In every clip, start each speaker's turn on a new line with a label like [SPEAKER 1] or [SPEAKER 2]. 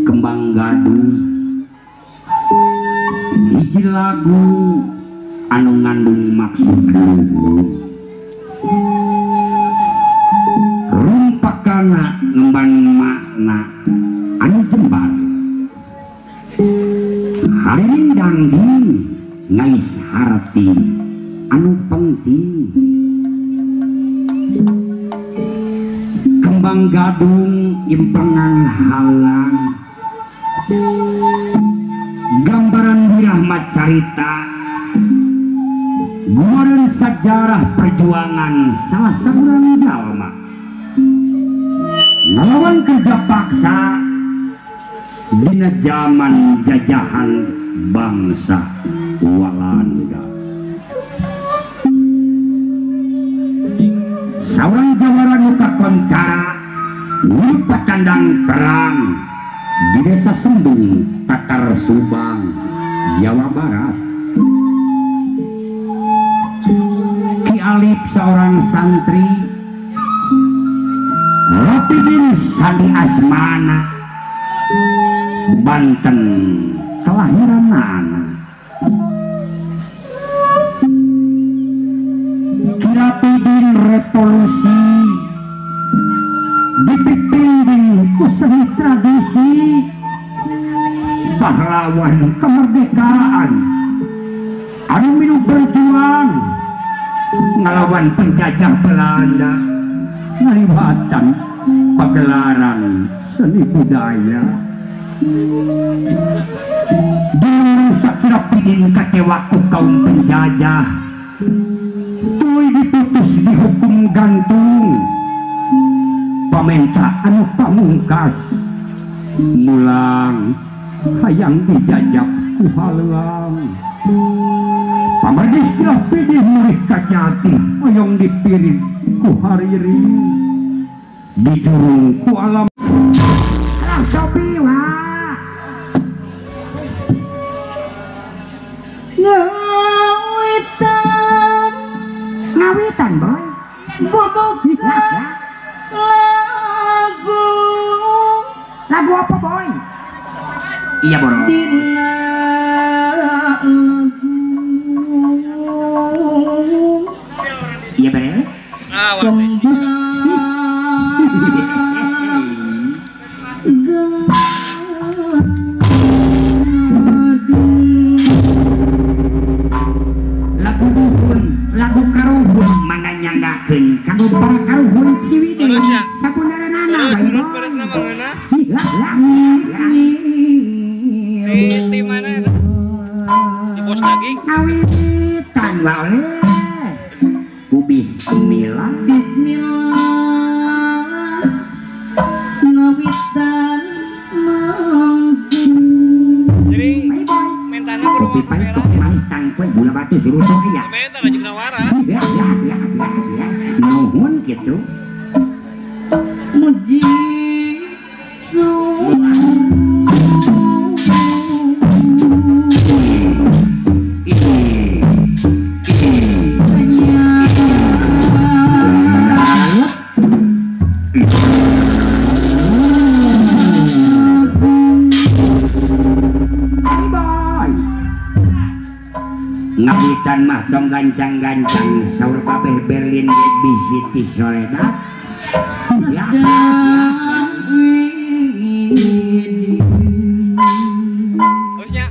[SPEAKER 1] Kembang Gadung hiji lagu anu ngandung maksud luhur rumpakana ngemban makna anu jembar harining dangding ngais harti anu penting. Kembang Gadung impengan halang gambaran wirahmat carita guaran sejarah perjuangan salah seorang jalma ngelawan kerja paksa dina zaman jajahan bangsa Walanda. Saurang jawara nu kakoncara ngurup kandang perang di desa Sembung, Tatar Subang, Jawa Barat. Ki Alip seorang santri Rapidin Sandi Asmana, Banten kelahiran nana. Ki Rapidin revolusi dipimpin ku seni tradisi pahlawan kemerdekaan anu minum berjuang ngelawan penjajah Belanda ngaliwatan pagelaran seni budaya. Dulu sakira pidin katewaku kaum penjajah tuluy diputus dihukum gantung pamenta anu pamungkas mulang hayang dijajab ku haleuang pamerdih pidih murih kajati hoyong dipiring ku hariring dijurung ku alam. Alah sopi wah
[SPEAKER 2] ngawitan
[SPEAKER 1] ngawitan boy
[SPEAKER 2] boboga lagu
[SPEAKER 1] lagu apa boy? Iya boros
[SPEAKER 2] dina lagu
[SPEAKER 1] iya beres. Lagu buhun lagu karuhun mangga nyanggakeun kanggo para karuhun Ciwidey sabunareunana bae boy.
[SPEAKER 3] Di mana itu? Di pos daging.
[SPEAKER 1] Ngawitan wae ku bismillah.
[SPEAKER 2] Bismillah ngawitan mangku.
[SPEAKER 3] Jadi mentana ke rumah
[SPEAKER 1] kopi pahit kopi manis tangkwe gula batu suruh ya.
[SPEAKER 3] Menta lagi nawara.
[SPEAKER 1] Ya ya ya ya ya. Nuhun gitu.
[SPEAKER 2] Muji
[SPEAKER 1] ngawitan mah tong gancang-gancang saur babeh Berlin ge bisi ti Soledad. Ya.
[SPEAKER 3] Harusnya.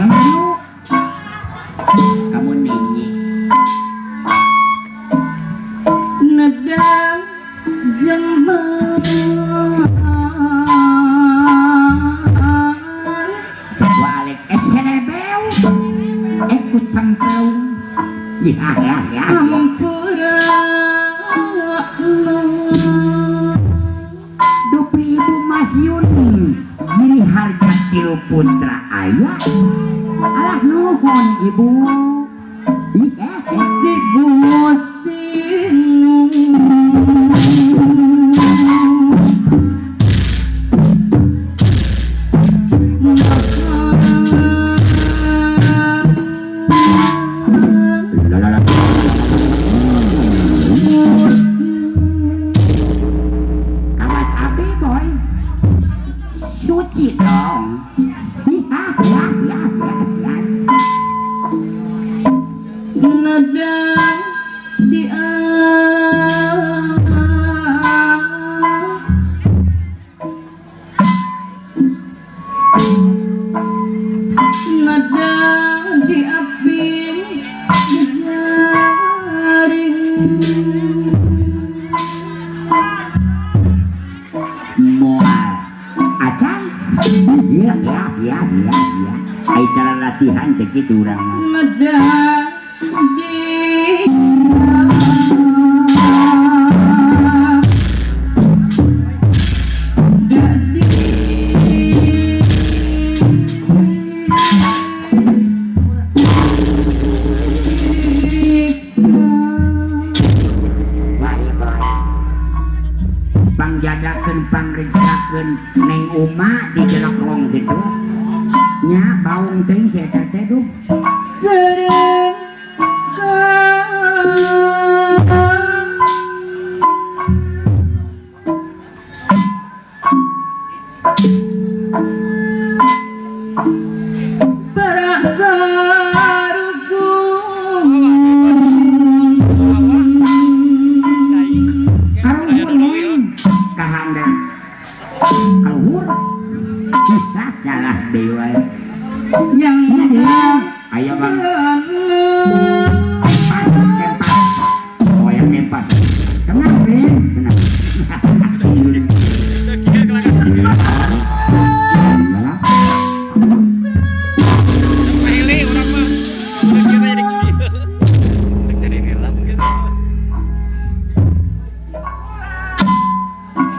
[SPEAKER 1] Kamu kamu ninyi
[SPEAKER 2] nada jemar
[SPEAKER 1] coba alek eserebeu ikut cemplung ya ya ya
[SPEAKER 2] ampura
[SPEAKER 1] dupi ibu Mas Yuni giri harga tilu putra ayah alah nuhun ibu
[SPEAKER 2] di Gusti
[SPEAKER 1] Kawas abi boy suci dong. Ya ya ya ya.
[SPEAKER 2] Nada di nada di api jaring
[SPEAKER 1] moal acan ya ya ya ya ya ai cara latihan teh kitu urang mah
[SPEAKER 2] nada di
[SPEAKER 1] pangjagakeun pangriksakeun neng uma di jelekong gitu nya baung teuing si eta teh duh kaluhur salah deui wae
[SPEAKER 2] yang
[SPEAKER 1] aya bang kempas kempas oh yang kempas tenang Blin tenang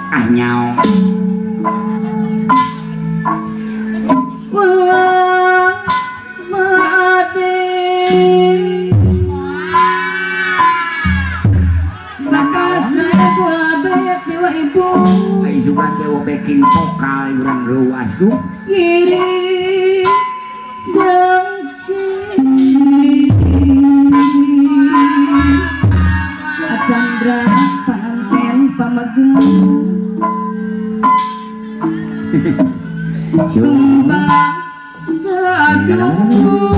[SPEAKER 1] ah nyao backing vokal urang leuas duh
[SPEAKER 2] iri dengki Chandra panganten pamegeung kembang gaduh.